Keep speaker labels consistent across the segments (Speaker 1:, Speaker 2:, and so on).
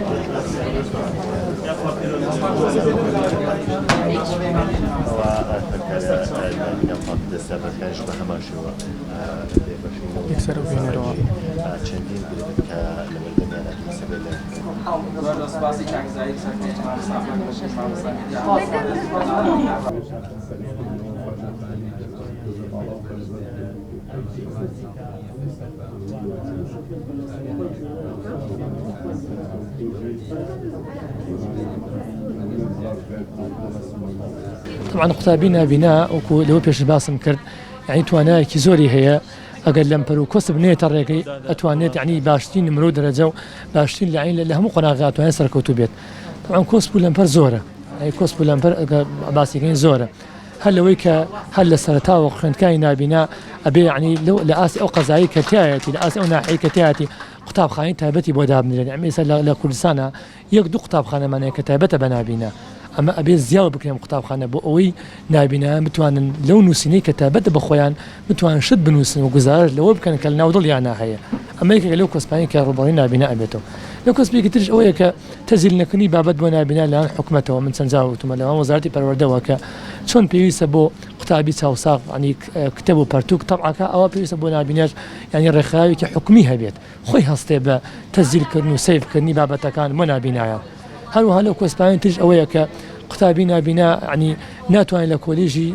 Speaker 1: ئەوە خوێندکارە نابینا و پاک دەستە بەکانیش بە هەمان شێوە بێبەشین لەو
Speaker 2: یەکسەر و بینەرەوە.
Speaker 1: چەندین گرفت کە لەبەردەمیانە دروست دەبێت لە
Speaker 2: تەبعەن قوتابی نابینا وەکو لەوە پێش باسم کرد یعنی توانایەکی زۆری هەیە ئەگەر لەمپەر و کۆسپ نێتە ڕێگەی ئەتوانێت یعنی باشترین نمرە و دەرەجە و باشترین لە عین لە هەموو قۆناغا توانێت سەرکەوتوو بێت تەبعەن کۆسپ و لەمپەر زۆرە یعنی کۆسپ و لەمپەر ئەگەر باسیکەین زۆرە هەر لەوەی کە هەر لە سەرەتاوە خوێندکاری نابینا ئەبێ یعنی لە ئاستی ئەو قەزایی کە تایەتی لە ئاستی ئەو ناحیەی کە تایەتی قوتابخانەی تایبەتی بۆ دابنرێت یعنی ئێستا لە کوردستانە یەک دوو قوتابخانەمان هەیە کە تایبەتە بە نابینا، ئەمە ئەبێ زیاو بکرێن قوتابخانە بۆ ئەوەی نابینایان بتوانن لەو نووسینەی کە تایبەتە بە خۆیان بتوانن شت بنووسن و گوزارشت لەوە بکەن کە لەناو دڵیانا هەیە، ئەمە یەکێکە لەو کۆسپانەی کە ڕووبەڕووی نابینا ئەبێتەوە. لە کۆسپێکی تریش ئەوەیە کە تەزیل نەکردنی بابەت بۆ نابینا لەلایەن حکومەتەوە، من چەند جار وتومە لەوان وەزارەتی پەروەردەوە کە چۆن پێویستە بۆ قوتابی چاوساغ یانی کتێب و پەرتوک تەبعەکە ئەوە پێویستە بۆ نابیناش یانی ڕێکخراوێکی حکومی هەبێت. خۆی هەستێ بە تەسجیل کردن و save کردنی بابەتەکان بۆ نابینایان. هەروەها لەو کۆسپانەی تریش ئەوەیە کە قوتابی نابینا یانی ناتوانێت لە کۆلیژی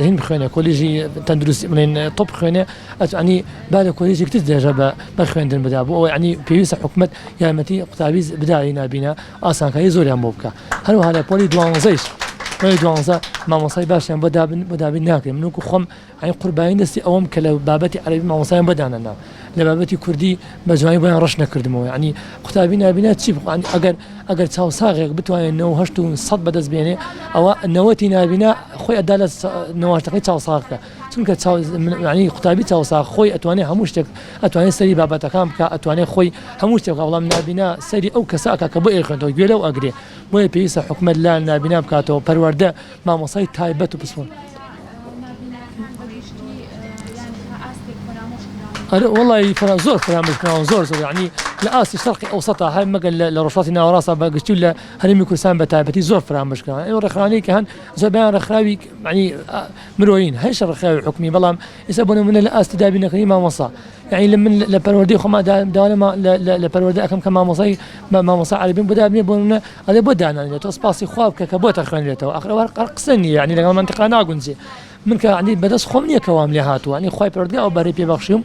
Speaker 2: هین بخوێنێ کۆلیژی تەندروستی بڵێن تۆپ بخوێنێ ئەتوانی با لە کۆلیژێک تر درێژە بە بە خوێندن بدا بۆ ئەوەی یانی پێویستە حکومەت یارمەتی قوتابی بداری نابینا ئاسانکاری زۆریان بۆ بکە هەروەها لە پۆلی دوانزەیش پۆلی دوانزە مامۆستای باشیان بۆ دابین بۆ دابین ناکرێت من وەکو خۆم ئەی قوربانی دەستی ئەوەم کە لە بابەتی عەرەبی مامۆستایان بۆ دانەناو لە بابەتی کوردی بە جوانی بۆیان ڕەش نەکردمەوە یعنی قوتابی نابینا چی بخوانی ئەگەر ئەگەر چاوساغێک بتوانێت 98 و 100 بەدەست بێنێ ئەوە نەوەتی نابینا خۆی ئەدا لە نەوەشتەکەی چاوساغەکە چونکە ینی قوتابی چاوساغ خۆی ئەتوانێت هەموو شتێک ئەتوانێت سەری بابەتەکان بکە ئەتوانێت خۆی هەموو شتێک بەڵام نابینا سەری ئەو کەسە ئەکا کە بۆ ئەیخوێنەوە گوێ لەو ئەگرێ بۆیە پێویستە حکومەت لا نابینا بکاتەوە پەروەردە مامۆستای تایبەت و پسپۆر. ئەرێ وەڵی فرا زۆر فرامۆش کراون زۆر زۆر یعنی لە ئاستی شەرقی ئەوسەتا هەر مەگەر لە ڕۆژهەڵاتی ناوەڕاستە بە گشتی و لە هەرێمی کوردستان بە تایبەتی زۆر فرامۆش کراون ئەو ڕێکخراوانەی کە هەن زۆربەیان ڕێکخراوی یعنی مرۆیین هەیشە ڕێکخراوی حکومی بەڵام ئێستا بۆ نمونە لە ئاستی دابینەکردنی مامۆستا یعنی لە من لە پەروەردەی خۆما داوا لە پەروەردە ئەکەم کە مامۆستای مامۆستا عەرەبیم بۆ دابنێ بۆ نمونە ئەڵێ بۆ دانانرێت تۆ سپاسی خوا بکە کە بۆتە خوێنرێتەوە ئەخر ئەوە هەر قسە نییە یعنی لەگەڵ مەنتیقا ناگونجێ من کە یعنی بەدەست خۆم نییە کە وام لێ هاتووە یعنی خوای پەروەردگار ئەو بەهرەی پێ بەخشیوم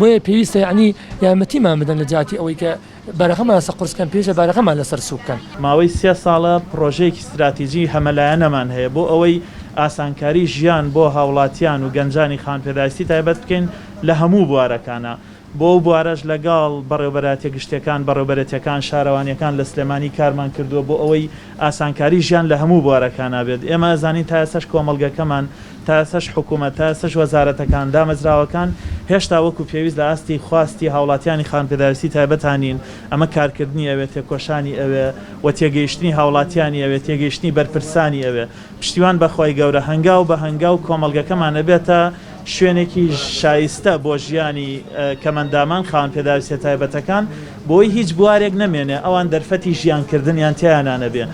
Speaker 2: بۆیە پێویستە یعنی یارمەتیمان بدەن لە جیاتی ئەوەی کە بارەکەمان لەسەر قورس کەن پێویستە بارەکەمان لەسەر سووک کەن.
Speaker 3: ماوەی سێ ساڵە پڕۆژەیەکی ستراتیجی هەمەلایەنەمان هەیە بۆ ئەوەی ئاسانکاری ژیان بۆ هاوڵاتیان و گەنجانی خاوەن پێداویستی تایبەت بکەین لە هەموو بوارەکانا، بۆ ئەو بوارەش لەگەڵ بەڕێوبەرایەتیە گشتیەکان، بەڕێوبەرێتیەکان، شارەوانیەکان لە سلێمانی کارمان کردووە بۆ ئەوەی ئاسانکاری ژیان لە هەموو بوارەکانا بێت. ئێمە ئەزانین تا ئێستاش کۆمەڵگەکەمان، تا ئێستاش حکومەت، تا ئێستاش وەزارەتەکان، دامەزراوەکان هێشتا وەکو پێویست لە ئاستی خواستی هاوڵاتیانی خاوەن پێداویستی تایبەتا نین. ئەمە کارکردنی ئەوێ، تێکۆشانی ئەوێ و تێگەیشتنی هاوڵاتیانی ئەوێ، تێگەیشتنی بەرپرسانی ئەوێ. پشتیوان بە خوای گەورە هەنگاو بە هەنگاو کۆمەڵگەکەمان ئەبێتە شوێنێکی شایستە بۆ ژیانی کەمئەندامان، خاوەن پێداویستیە تایبەتەکان، بۆی هیچ بوارێک نەمێنێ ئەوان دەرفەتی ژیان کردنیان تیایانا نەبێ.